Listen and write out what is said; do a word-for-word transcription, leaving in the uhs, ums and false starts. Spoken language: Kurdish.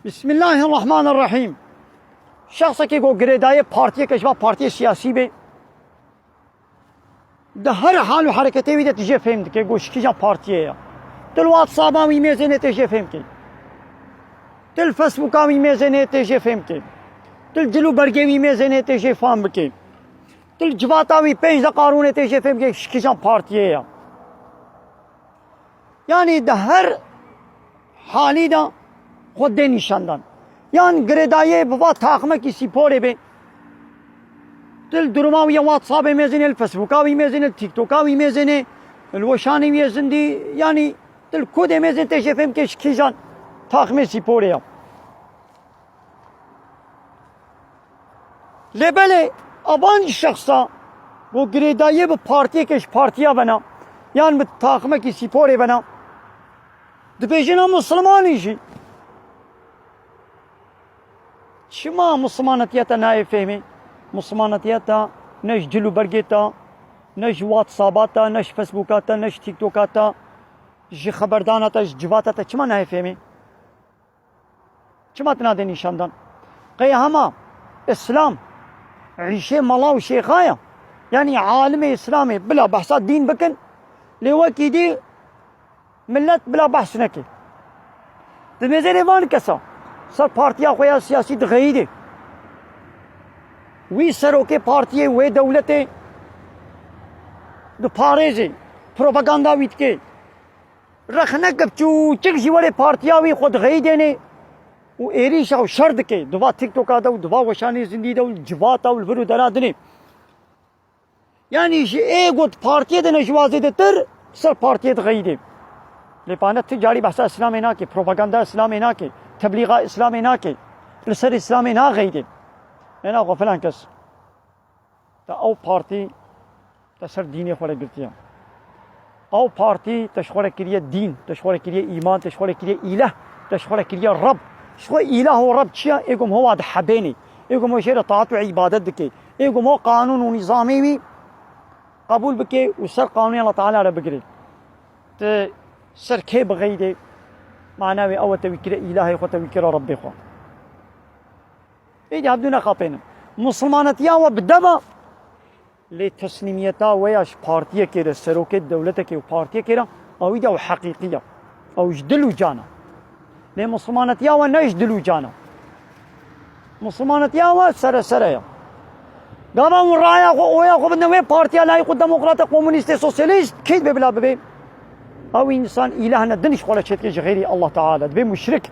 Bismillahirrahmanirrahîm. Şexsekê ku girêdayê partiyeke ji van partiyê siyasî bê, di her hal û hereketê wî de tu jê fêm dike ku ji kîjan partiyê ye. Tu li WhatsApp-a wî mêzênê tê jê fêm kê. Tu li Facebook-a wî mêzênê tê jê fêm kê. Tu li cil û bergê wî mêzênê tê jê fam bikê. Tu li civata wî pênc deqa rûnê tê jê fêm kê ji kîjan partiyê ye. Yanî di her halî de xwe dê nîşandan. Yan girêdayê bi va taxmekî sîporê bê. Tu li duruma wî ya WhatsApp-ê mêzênê, li Facebook-a wî mêzênê, li TikTok-a wî mêzênê, li weşanê wî yê zindî, yanî tu li ku dê mêzên tê jê fêm ke ji kîjan taxmê sîporê ya. Lê belê, a van şexsa ku girêdayiyê bi partiyeke ji partiya bena, yan bi taxmekî sîporê bena, dibêjin em misilmanî jî. Çima misilmanetiya te nayê fêhmê? Misilmanetiya te ne ji cil û bergê te, ne ji WhatsApp-a te, ne ji Facebook-a te, ne ji TikTok-a te, ji xeberdana te, ji civata te çima nayê fêhmê? Çima tu nadê nîşandan? Qey hema Îslam îşê mala û şêxa ye. Yanî alimê Îslamê bila behsa dîn bikin, lê wekî dî millet bila behs neke. Di mêzênê van kesa ser partiya xwe ya siyasî dixeyîdê. Wî serokê partiyê, wê dewletê diparêzê, propaganda wî dike. Rexneke biçûçik jî werê partiya wî xwe dixeyîdênê û êrîşa û şer dike. Di va TikTok-a de û di va weşanê zindî de û li civata û li vir û dera dinê. Yanî ji ê got partiyê de ne ji wa zêdetir ser partiyê dixeyîdê. Lê pane tu carî behsa Îslamê nake, propaganda Îslamê nake, teblîxa Îslamê nake, li ser Îslamê naxeyîdê. Êna xwe filan kes. Te ew partî te ser dînê xwe re girtiye. Ew partî te ji xwe re kiriye dîn, te ji xwe re kiriye îman, te ji xwe re kiriye îleh, te ji xwe re kiriye Reb. Ji xwe îleh û Reb çi ye? Ê ku ho wa dihebênê. Ê ku ho jê re taat û îbadet dike. Ê ku ho qanûn û nîzamê wî qebûl bike û ser qanûnê Allah Teala re bigire. Tu ser kê bixeyîdê? Mana wê ew e te wî kire îlahê xwe, te wî kire Rebbê xwe. Êdî hevdû nexapênin. Misilmanetiya we bi deva, lê teslîmiyeta we ya ji partiyekê re, serokê dewletekê û partiyekê re, ewî de ew heqîqî ye. Ew ji dil û can e. Lê misilmanetiya we ne ji dil û can e. Misilmanetiya we sere sere ye. Gava hûn raya xwe, oya xwe bidine wê partiya layîq û demokrata, komunîstê, sosyalîst, kê dibê bila bibê? Ew însan îlah ne din ji xwe re çêdike ji xêrî Allah Teala. Dibê muşrik.